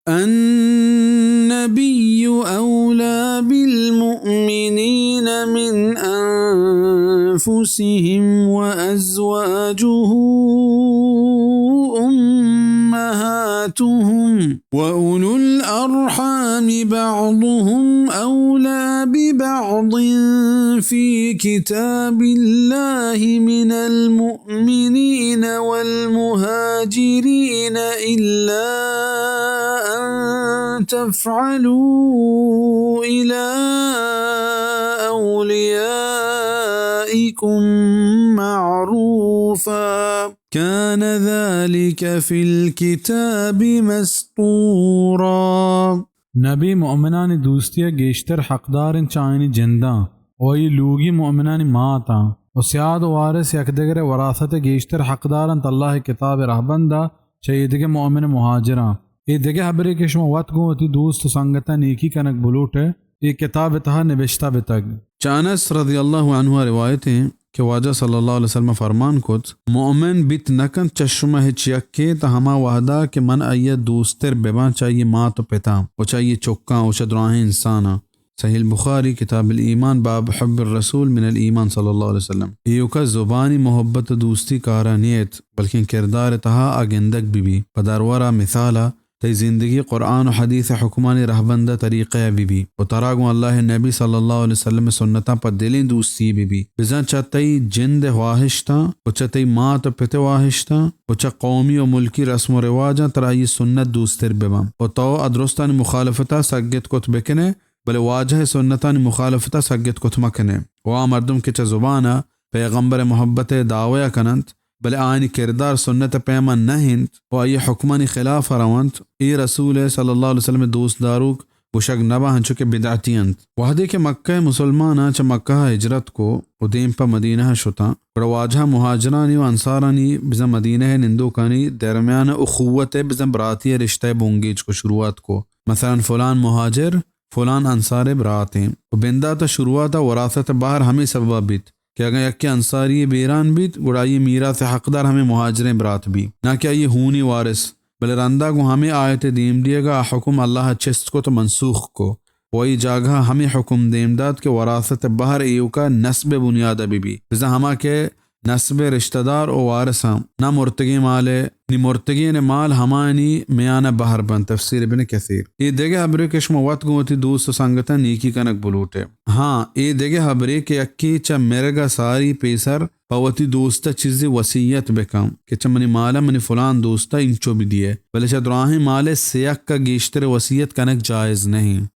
النبي أولى بالمؤمنين من أنفسهم وأزواجه أمهاتهم، وأولو الأرحام بعضهم أولى ببعض في كتاب الله من المؤمنين والمهاجرين إلا أن تفعلوا إلى أوليائكم معروفا، كان ذلك في الكتاب مسطورا. نبی مؤمنانی دوستی ءَ گیشتر حقدار انت چہ آیانی جنداں و آئی لوگی مؤمنانی ماتاں، و سیاد و وارث یک دگرے وراثت ءَ گیشتر حقدار انت اللہ ءِ کتاب ءِ رہبند ءَ چہ اے دگہ مؤمن مہاجراں. اے دگہ ہبرے کہ شما وت گوں وتی دوست و سنگتاں نیکی کنگ بلوٹ ئے، اے کتاب ءِ تہا نبشتہ بتگ. چہ انس رضی اللہ عنہ ءَ روایت انت کہ واجہ صلی اللہ علیہ وسلم ءَ فرمان کت، مؤمن بیت نہ کنت چہ شما ہچ یکے تاں ہما وہدا کہ من آئی ءَ دوستر بباں چہ آئی ءِ مات و پتاں و چہ آئی ءِ چکاں و چہ دراہیں انساناں. صحیح البخاری، کتاب الایمان، باب حب الرسول من الایمان صلی اللہ علیہ وسلم. ایوکا زبانی محبت و دوستی کارا نیت، بلکیں کردار ءِ تہا آ گندگ بہ بی. پہ درورا مثالا، تئی زندگی قرآن و حدیث ءِ حکمانی رہبند ءِ طریقہ ءَ بہ بی و ترا گوں اللہ ءِ نبی صلی اللہ علیہ وسلم ءِ سنتاں پہ دلیں دوستی بہ بی. بزاں چہ تئی جند ءِ واہشتاں و چہ تئی مات و پت ءِ واہشتاں و چہ قومی و ملکی رسم و رواجاں ترا آئی ءِ سنت دوستر بہ باں و تو آ درستانی مخالفت ءَ سگت کت بہ کن ئے، بلے واجہ ءِ سنتانی مخالفت ءَ سگت کت مہ کن ئے. و آ مردم کہ چہ زبان ءَ پیغمبر ءِ محبت ءِ دعوی ءَ کن انت، بلے آیانی کردار سنت ءِ پیما نہ انت و آئی ءِ حکمانی خلاف ءَ رونت، اے رسول ءِ صلی اللہ علیہ وسلم ءِ دوست داروک گوشگ نہ باں، انچو کہ بدعتی انت. وہدے کہ مکہ ءِ مسلماناں چہ مکہ ءَ ہجرت کو و دیم پہ مدینہ ءَ شتاں، گڑا واجہ ءَ مہاجرانی و انصارانی بزاں مدینہ ءِ نندوکانی درمیان ءَ اخوت ءِ بزاں براتی ءِ رشتہ ءِ بنگیج کو، شروعات کو. مثلاً فلان مہاجر فلان انصار ءِ برات ایں و بندات ءَ شروعات ءَ وراثت ءِ بہر ہمے سبب ءَ بیت کہ اگاں یکے انصاری ءِ بیران بیت، گڑا آئی ءِ میراث ءِ حقدار ہمے مہاجریں برات بی، نہ کہ آئی ءِ ہونی وارث. بلے رندا گوں ہمے آیت ءِ دیم دیگ ءَ آ حکم اللہ ءَ چست کت و منسوخ کو و آئی ءِ جاگہ ءَ ہمے حکم دیم دات کہ وراثت ءِ بہر ایوکا نسب ءِ بنیاد ءَ بہ بی، بزاں ہما کہ نسب ءِ رشتہ دار و وارثاں، نہ مرتگیں مال ءِ، نی مرتگین ءِ مال ہمایانی میان ءَ بہر بنت. تفسیر ابن کثیر. اے دگہ ہبرے کہ شما وت گوں وتی دوست و سنگتاں نیکی کنگ بلوٹ ئے. ہاں، اے دگہ ہبرے کہ یکے چہ مرگ ءَ ساری پیسر پہ وتی دوست ءَ چیزے وصیت بہ کن کہ چہ منی مال ءَ منی فلان دوست ءَ اینچو بہ دیئے، بلے چہ دراہیں مال ءِ سے یک ءَ گیشتر وصیت کنگ جائز نہ انت.